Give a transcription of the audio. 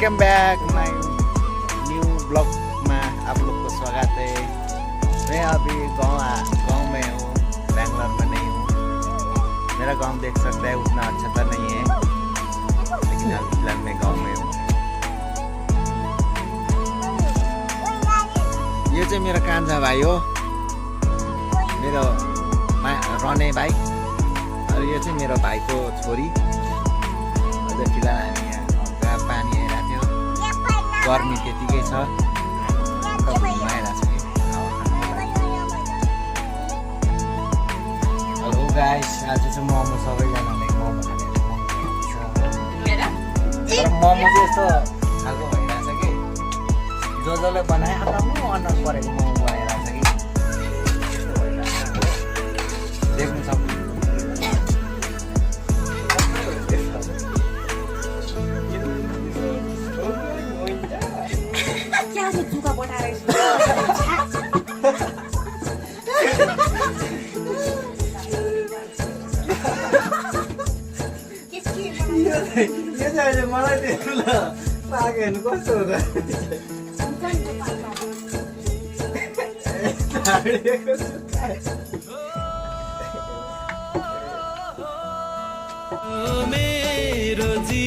Welcome back my new blog में आप लोग को स्वागत है। मैं अभी गांव में हूँ, बैंगलोर में नहीं हूँ। मेरा गांव देख सकते हैं, उतना अच्छा तो नहीं है, लेकिन अभी फिलहाल मैं गांव में हूँ। ये चाहिँ मेरो कान्छा भाइ हो, मेरो रने भाइ। और यो चाहिँ मेरो भाइको छोरी। अझ फिलहाल हामी यहाँ हल्का पानी आइरहेको थियो, गर्मी त्यतिकै छ, घुम्न आइरहेको छ कि हेलो गाइस, आज चाहिँ मोमो सबैजनाले मोमो खाने तर मोमो चाहिँ यस्तो खालको भइरहेछ कि जसले बनाए आफ्नो अनुहार परेको मोमो बनाइरहेछ कि देख्नु सक्नु। यो चाहिँ मलाई देख्नु ल पाके हेर्नु कस्तो हुँदा मेरो जी